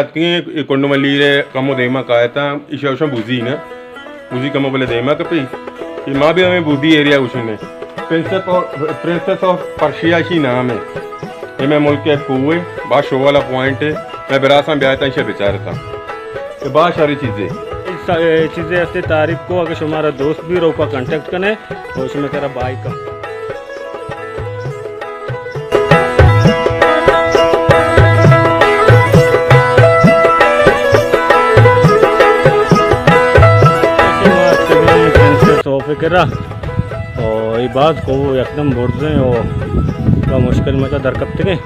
اتکگیں، اے کنڈ ملیر ءَ کمو دیما کایتاں، ایشی ءَ گوشاں بوزی نا، بوزی کمو بلے دیما کپی۔ اے ما بھی ہمیں بوزی ایریا گوشنے، princess of, princess of Persia ایشی نام ہے۔ اے مئے ملک ءِ کوہ ہے، باز شو والا پوائنٹ ہے۔ مئے براساں بیایتاں ایشی ءَ بچارتاں کہ باز شری چیزے۔ چیزے ہستے تعریف کو، اگر شمارا دوست بھی روپا کانٹیکٹ کنے، تو شمے کرا بائی کا۔ پرنسس آف کرا۔ او اے باز کو یکدم برزیں او با مشکل مچا در کپتگیں۔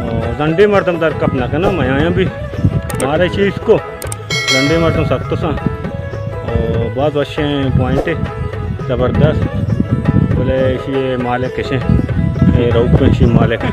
او زنڈے مردم در کپ نہ کنا، میاں بھی مارے چیز کو۔ زنڈے مردم سک تساں۔ او باز وشیں پوائنٹے، زبردست۔ بلے ایشی مالک کشیں، اے روک ایشی مالک۔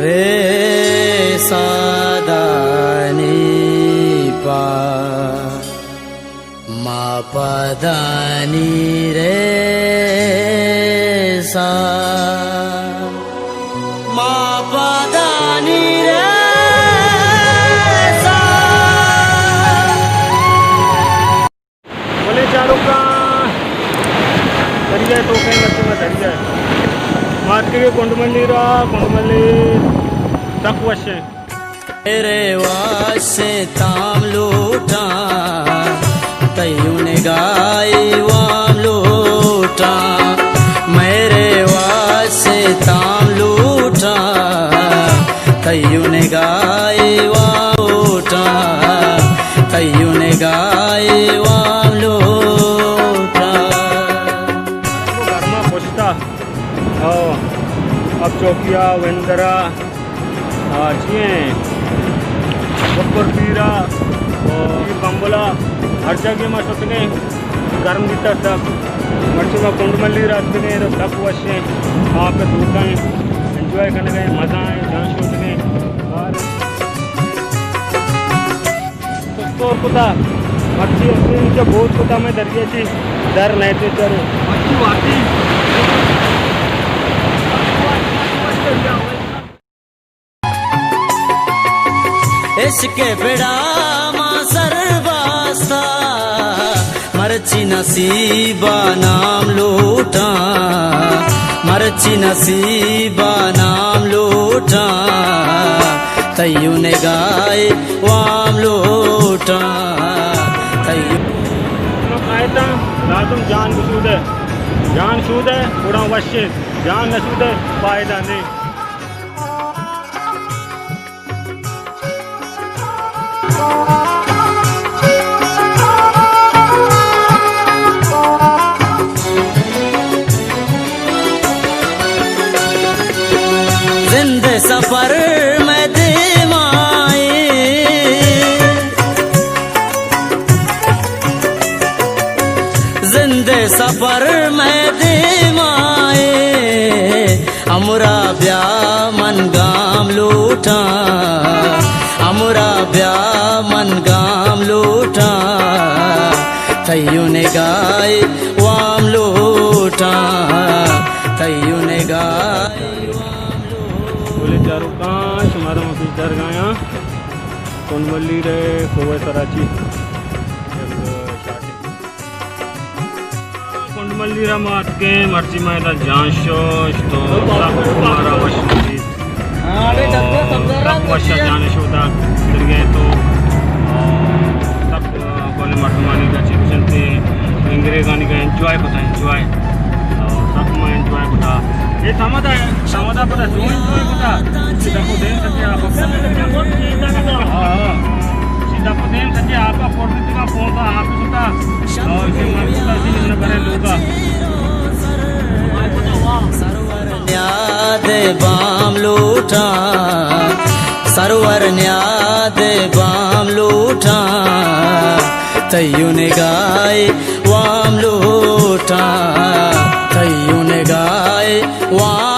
رے سادانی پا ما پدانی ریسا، ما پدانی ریسا۔ بلے چاروکاں، دریا ءِ توکا ایں، مرچی ما دریا ءَ۔ ما اتکگیں کنڈ ملیر ءَ، کنڈ ملیر سک وش ایں۔ میرے واسطے تام لوٹاں، تیو نگاہی وام لوٹاں۔ میرے واسطے تام لوٹاں، تیو نگاہی وام لوٹاں، تیو نگاہی وام لوٹاں۔ گرما پشتا، او، اب چوکیا، وندرا، آ، چی ایں؟ بکر پیرا، او، پیر بمبلا، ہر جاگہ ما شتگیں، گرم بیتا سک۔ مرچی ما کنڈ ملیر ءَ اتکگیں، تو سک وش ایں، آپ ءِ توکا ایں، انجوائے کنگا ایں، مزہ ایں، جان شودگیں۔ سور کتا، مرچی اسے انچا بوت کتا، میں دریا چی در نیتے چرو۔ مرچی واقعی۔ عشق پڑا ما سر واسطہ، مرچی نصیبا نام لوٹاں، مرچی نصیبا نام لوٹاں، تیو نگاہی وام لوٹاں، تیو۔ آیتاں لازم جان بشودے، جان شودے گڑا وشیں، جان نشودے فائدہ نہیں۔ زند سفر میں دیمائے، زند سفر میں دیمائے، ہمراہ بیا من گام لوٹاں، ہمراہ بیا من گام لوٹاں، تیو نگاہی وام لوٹاں، تیو نگاہی وام لوٹاں۔ بولے چاروکاں، شمارا ما پیش دارگایاں کنڈ ملیر ءِ کوہ سرا چی کنڈ ملیر ءَ ما اتکیں، مرچی ما ادا جان شوش تو سک مارا وش رسیت۔ سک وش جان شوتا درگئے تو سک کل مردمانی گچی بجنتے، انگریزانی کا انجوائے کتا، انجوائے۔ سک ما انجوائے کتا۔ اے سمدا، سمدا پتا جو انجوائے کتا۔ اے دیکھو دین سکے آپ۔ یاد بام لوٹاں، تئی نگاہ وام لوٹاں، تئی نگاہ وام